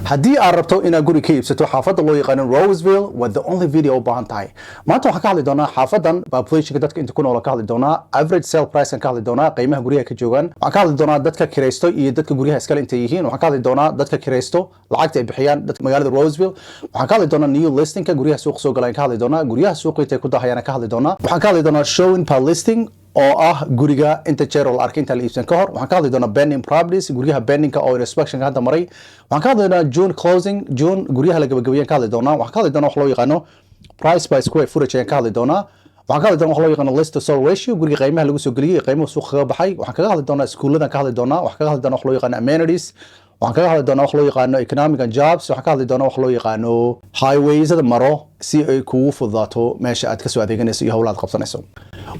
Haddii aad rabto inaad guri ka iibsato xaafadda loo yaqaano Roseville, waa the only video u baahan tahay. Maanta waxaan ka hadli doonaa xaafadan populationka, dadka inta ku nool ka hadli doonaa, average sale price kan ka hadli doonaa, qiimaha guryaha ka joogaan. Waxaan ka hadli doonaa dadka kiraysto iyo dadka guryaha iskale intay yihiin. Waxaan ka hadli doonaa dadka kiraysto lacagta ay bixiyaan dadka magaalada Roseville. Waxaan ka hadli doonaa new listingka, guryaha suuqa soo galaan ka hadli doonaa, guryaha suuqa intay ku dahayaan ka hadli doonaa. Waxaan ka hadli doonaa showing per listing, oo ah guriga inta jeer oo la arkay intaan la iibsan ka hor. Waxaan ka hadli doonaa pending properties, guryaha pendingka oo inspectionka hadda maray. Waxaan ka hadli doonaa June closing, June guryaha la gabagabeeyaan ka hadli doonaa. Waxaan ka hadli doonaa wax loo yaqaano price by square footage ayaan ka hadli doonaa. Waxaan ka hadli doonaa wax loo yaqaano list to sell ratio, guriga qiimaha lagu soo geliyey iyo qiimaha suuqa kaga baxay. Waxaan kaga hadli doonaa iskuuladan ka hadli doonaa. Waxaan kaga hadli doonaa wax loo yaqaano amenities. Waxaan kaga hadli doonaa wax loo yaqaano economic and jobs. Waxaan ka hadli doonaa wax looyaqaano highwaysada maro, si ay kugu fududaato meesha aad kasoo adeeganayso iyo howlaha aad qabsanayso.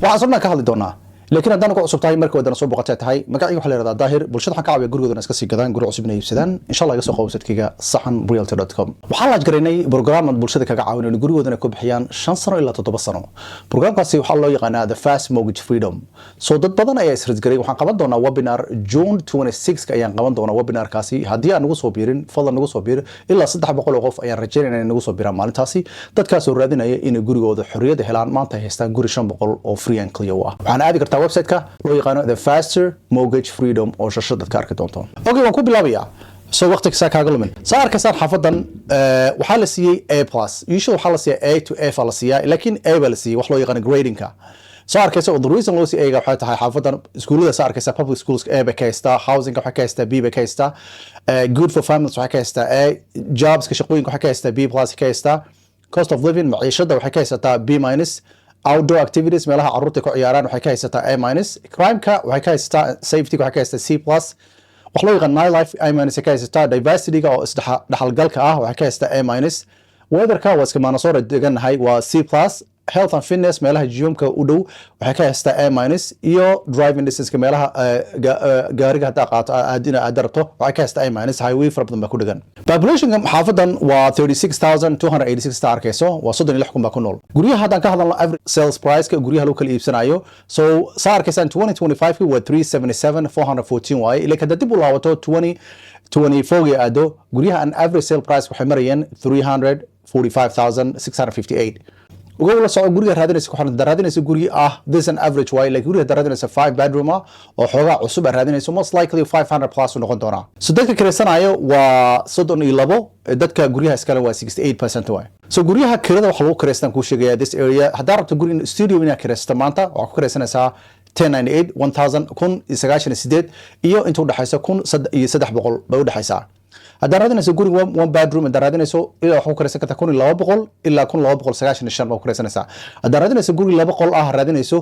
Waxaan soo dhan ka hadli doonaa, laakiin haddaan ku cusub tahay, marka wadana soo boqotay tahay, magacayga waxaa la yihahdaa Daahir. Bulshada waxaan ka caawiya gurigoodana iska sii gadaan, guri cusub inay iibsadaan. Insha Allah iga soo qabo website-kayga saxanrealty.com. Waxaan launch garaynay program aan bulshada kaga caawinayo gurigoodana ku bixiyaan 5 sano ilaa 7 sano. Programkaasi waxaa loo yaqaanaa The Fast Mortgage Freedom. So dad badan ayaa isregister. Waxaan qaban doonaa webinar June 26 ayaan qaban doonaa webinarkaasi. Haddii aan nagu soo biirin, fadlan nagu soo biir. Ilaa 300 oo qof ayaan rajaynaya inay nagu soo biiraan maalintaasi, dadkaasoo raadinaya inay gurigooda xorriyadda helaan, maanta ay haystaan guri 500 oo free and clear u ah. Waxaan aadi kartaa website-ka loo yaqaano The Faster Mortgage Freedom oo shashadaad ka arki doonto. Okay, waan ku bilaabayaa, so waqti kastaa kaaga lumin. Saa arkaysaan, xaafadan waxaa la siiyey A plus. Usually waxaa la siiyaa A to F aa la siiyaa, laakiin A baa la siiyey, wax loo yaqaano gradingka. Soo arkaysa, the reason loo siiyey A-ga waxay tahay xaafadan iskuullada, saa arkaysa, public schools A bay ka haystaa, housingka waxay ka haystaa B bay ka haystaa, good for families waxay ka haystaa A, jobska, shaqooyinka, waxay ka haystaa B plus ka haystaa, cost of living, maciishada, waxay ka haysataa B minus, outdoor activities, meelaha carruurta ku ciyaaraan, waxay ka haysataa A minus, crimeka waxay ka haysataa, safety waxay ka haysataa C plus, wax loo yaqaan nightlife A minus ka haysataa, diversityga oo isdhexalgalka ah waxay ka haysataa A minus, weatherka waa iska Minnesota degannahay, waa C plus, health and fitness, meelaha gymka u dhow, waxay ka haysataa A minus, iyo driving distance, meelaha gaariga haddaa qaato aad ina aad rabto, waxay ka haysataa A minus. Highway fara badan baa ku dhegan. Populationka xaafadan waa 36,286. Ta arkayso waa 36,000 baa ku nool. Guryaha haddaan ka hadalno, average sales price-ka guryaha lagu kala iibsanayo, so saa arkaysaan, 2025 waa 377,414 waaye. Ilaa haddaad dib u laabato 2024 aado, guryaha an average sale price waxay marayeen 345,658. Uga la soco guriga raadinaysa ku xiran. Raadinaysa guri ah, this an average waaye, like guriga raadinaysa five bedroom ah oo xoogaa cusub aad raadinayso, most likely 500 plus uu noqon doonaa. So dadka kiraysanayo waa 32, dadka guryaha iskale waa 68% waaye. So guryaha kirada waxa lagu kiraystaan kuu sheegaya. This area, haddaa rabto guri studio inaad kiraysato maanta, waxaad ku kiraysanaysaa 1098, 1000, 1098 iyo inta udhexaysa 1300 bay udhexaysaa. Haddaad raadinayso guriga one bedroom haddaad raadinayso, ilaa waxaa ku kiraysan kartaa 1200 ilaa 1295 baa ku kiraysanaysaa. Haddaad raadinayso guri laba qol ah raadinayso,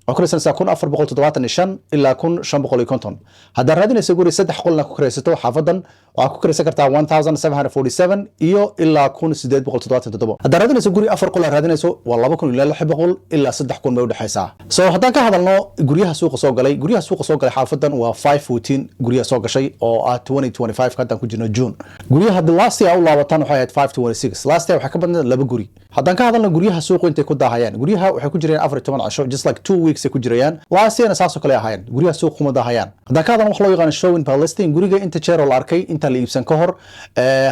waxaa ku kiraysanaysaa 1475 ilaa 1550. Haddaad raadinayso guri saddex qolna ku kiraysato xaafadan, waxaa ku kiraysan kartaa 1747 iyo ilaa 1877. Haddaad raadinayso guri afar qol aad raadinayso, waa 2000 ilaa 600 ilaa 3000 bay udhexaysaa. So haddaan ka hadalno guryaha suuqa soo galay, guryaha suuqa soo galay xaafadan waa 514 guryaha soo gashay oo ah 2025 haddaan ku jirno June. Guryaha the last year u laabataan waxay ahayd 526. Last year waxay ka badnayd laba guri. Haddaan ka hadalno guryaha suuqu intay ku daahayaan, guryaha waxay ku jirayaan 14 casho, just like 2 weeks ay ku jirayaan. Last yearna saasoo kale ahaayeen, guryaha suuqa kuma daahayaan. Haddaan ka hadalno wax loo yaqaano showing per listing, guriga inta jeer oo la arkay intaan la iibsan ka hor,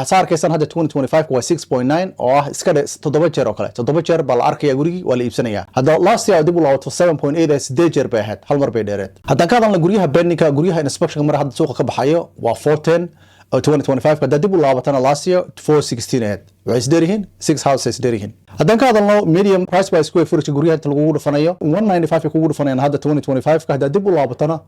saa arkaysaan, hadda 2025 waa 6.9, oo ah iska dhe toddoba jeer oo kale. Toddoba jeer baa la arkaya gurigii, waa la iibsanaya. Hadda last year dib u laabato, 7.8, sideed jeer bay ahayd, hal mar bay dheereed. Haddaan ka hadalno guryaha pendingka, guryaha inspectionka mar hadda suuqa ka baxayo, waa 410 oo 2025. Haddaa dib u laabatana, last year 416 ahayd. Waxay isdheer yihiin six houses isdheer yihiin. Haddaan ka hadalno medium price by square footage, guryaha inta lagugu dhufanayo, 195 ay kugu dhufanayaan hadda 2025. Haddaa dib u laabatana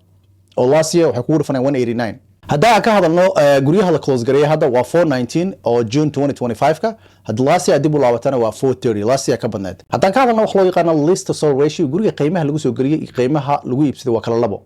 oo last year, waxay kugu dhufanayaan 189. Haddaan ka hadalno guryaha la close gareeyay hadda, waa 419 oo June 2025ka. Hadda last year dib u laabatana, waa 430, last year ka badneed. Haddaan ka hadalno wax loo yaqaano list to sold ratio, guriga qiimaha lagu soo geliyey iyo qiimaha lagu iibsaday waa kala labo.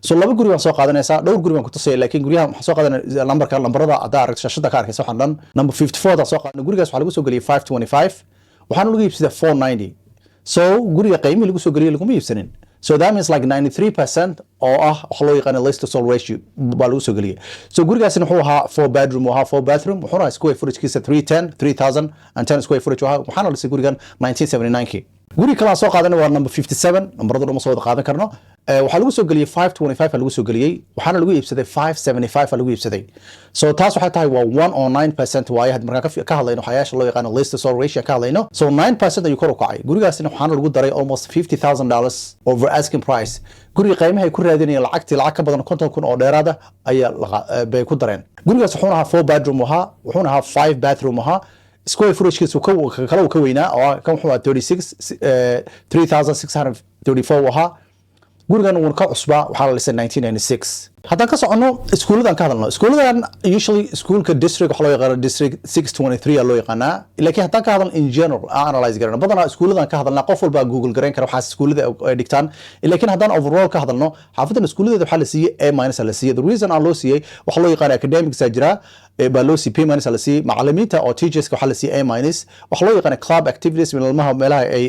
So laba guri baan soo qaadanaysaa, dhowr guri baan kutusaya, laakiin guryaha waxaan soo qaadanaya lambarka, lambarada haddaa aragto shaashada ka arkaysa, waxaan dhan number 54 daan soo qaadanay. Gurigaas waxaa lagu soo geliyay 525, waxaana lagu iibsaday 490. So guriga qiimihii lagu soo geliyay laguma iibsanin. So that means like 93% oo ah waxa loo yaqaano list to sold ratio baa lagu soo geliyay. So gurigaasina wuxuu ahaa four bedroom, uu ahaa four bathroom, wuxuuna ahaa square footagekiisa 310, 3010 square footage ahaa, waxaana la dhisay gurigan 1979kii. Guri kale aan soo qaadanay waa number 57. Nambarada dhuma soo wada qaadan karno. Waxaa lagu soo geliyey 525 lagu soo geliyey, waxaana lagu iibsaday 575 lagu iibsaday. So taas waxay tahay waa 109% waaye. Had markaan ka hadlayno waxyaasha loo yaqaano list to sold ratio ka hadlayno, so 9% ayuu kor u kacay gurigaasina. Waxaana lagu daray almost $50,000 over asking price. Guriga qiimaha ay ku raadinayeen lacagtii lacag ka badan 50,000 oo dheeraada ayaa bay ku dareen. Gurigaas wuxuuna ahaa four bedroom ahaa, wuxuuna ahaa five bathroom ahaa. Square footagekiisu kale uu ka weynaa oo kan wuxuu ahaa 36 3634 ahaa. Gurigan wuu ka cusbaa, waxaa la dhisay 1996. Haddaan ka soconno iskuulladan, ka hadalno iskuulladan, usually iskuulka district waxaa loo yaqaana District 623 aa loo yaqaanaa. Laakiin haddaan ka hadalno in general, aan analyze garano, badanaa iskuulladan ka hadalnaa, qof walbaa Google garayn kara waxaas iskuullada ay dhigtaan. Laakiin haddaan overall ka hadalno, xaafadan iskuulladeeda waxaa la siiyey A minus la siiyey. The reason aan loo siiyey waxaa loo yaqaana academics aa jira baa loo siiyey, B minus la siiyey. Macallimiinta oo teacherska waxaa la siiyey A minus. Waxaa loo yaqaana club activities, ilmaha meelaha ay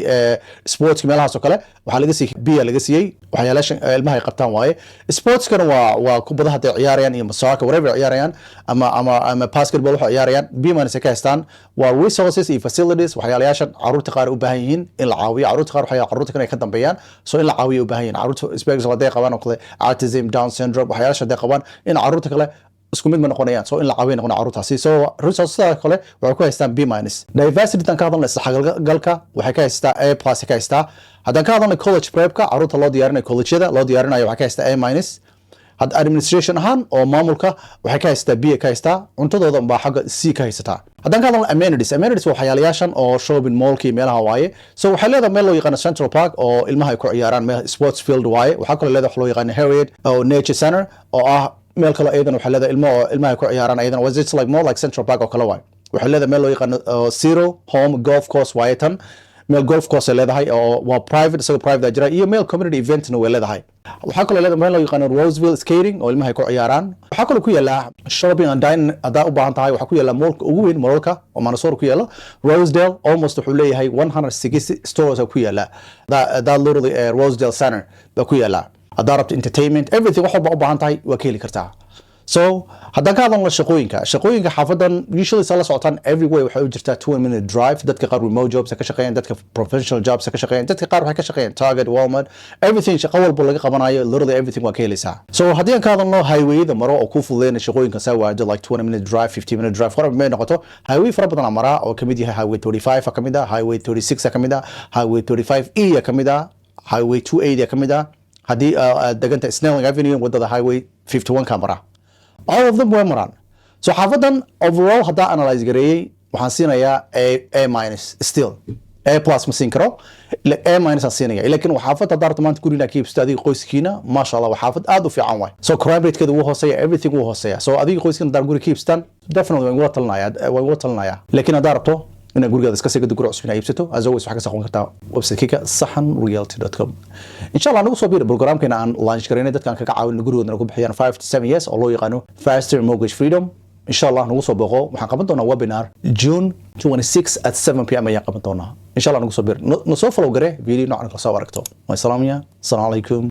sportska meelahaas oo kale, waxaa laga siiyey B laga siiyey. Waxyaalaashan ilmaha ay qabtaan waaye. Sportskana waa kubadaha hadday ciyaarayaan iyo soccer, whatever ay ciyaarayaan, ama basketball waxay ciyaarayaan, B minus ay ka haystaan. Waa resources iyo facilities, waxyaalayaashan caruurta qaar u baahan yihiin in la caawiyo. Caruurta qaar waxay caruurta kan ay ka dambeeyaan, so in la caawiyo u baahan yihiin. Caruurta special hadday qabaan oo kale, autism, Down syndrome, waxyaalaasha hadday qabaan, in caruurta kale isku mid ma noqonayaan, so in la caawiyo noqonaya caruurtaasi. So resourcesada kale waxay ku haystaan B minus. Diversity tan ka hadalna, isdhexgalka, waxay ka haystaa A plus ka haystaa. Haddaan ka hadalna college prepka, caruurta loo diyaarinayo collegeyada loo diyaarinayo, waxay ka haystaa A minus. Had administration ahaan oo maamulka waxay ka haystaa B ka haystaa. Cuntadooda baa xagga C ka haysataa. Haddaan ka hadalno amenities, amenities waa waxyaalayaashan oo shopping mallki meelaha waaye. So waxay leedahay meel loo yaqaano Central Park oo ilmaha ay ku ciyaaraan, meel sports field waaye. Waxaa kaloo leedahay wax loo yaqaano Harriet oo Nature Center oo ah meel kale. Iyadan waxay leedahay ilmo oo ilmaha ay ku ciyaaraan iyadan, was it's like more like Central Park oo kale waaye. Waxay leedahay meel loo yaqaano Cedar Home Golf Course waaye. Tan meel golf course ay leedahay oo waa private, isagoo private jira, iyo meel community eventna way leedahay. Waxaa kaloo leedahay meel loo yaqaano Roseville Skating oo ilmaha ay ku ciyaaraan. Waxaa kaloo ku yaala shopping and dining haddaa u baahan tahay. Waxaa ku yaala mallka ugu weyn mallalka oo Minnesota ku yaalo, Rosedale. Almost wuxuu leeyahay 160 stores ku yaala. That literally Rosedale Center baa ku yaala. Haddaa rabto entertainment, everything, wax walba u baahan tahay waa ka heli kartaa. So haddaan ka hadalno shaqooyinka xaafadan, usually saa la socotaan, everywhere waxay u jirtaa 20 minute drive. Dadka qaar remote jobs ka shaqeeyaan, dadka professional jobs ka shaqeeyaan, dadka qaar waxay ka shaqeeyaan Target, Walmart, everything. Shaqo walba laga qabanayo, literally everything waa ka helaysaa. So haddii aan ka hadalno highwayda maro oo ku fududeynaya shaqooyinka saa waado, like 20 minute drive, 15 minute drive, whatever may noqoto, highway fara badan aa maraa oo kamid yahay Highway 35 kamid ah, Highway 36 kamid ah, Highway 35 E kamid ah, Highway 280 kamid ah. Haddii aad deganta Snelling Avenue, wadada Highway 51 ka maraa, all of them way maraan. So xaafadan overall haddaa analyze gareeyey, waxaan siinayaa A minus still. A plus ma siin karo, A minus aan siinaya. Laakiin waa xaafad haddaa rabto maanta guriga ka iibsato adiga qoyskiina, maasha Allah, waa xaafad aad u fiican waay. So crime ratekeeda wuu hooseeya, everything wuu hooseeya. So adiga qoyskiina haddaa guri ka iibsataan, definitely waan igula talinaya, waan igula talinaya. Laakiin haddaa rabto inaad gurigaada iska sii gado, guri cusub inaad iibsato, as always waxaa ka soo kartaa website-kayga saxanrealty.com. Insha Allah nagu soo biir programkeena aan launch garaynay, dadka aan kaga caawino gurigoodana ku bixiyaan 5 to 7 years oo loo yaqaano Faster Mortgage Freedom. Insha Allah nagu soo booqo. Waxaan qaban doonaa webinar June 26 at 7 p.m. ayaan qaban doonaa. Insha Allah nagu soo biir, na soo follow garee, video noocan kala soo aragto. Waan salaamaya. Asalaamu calaykum.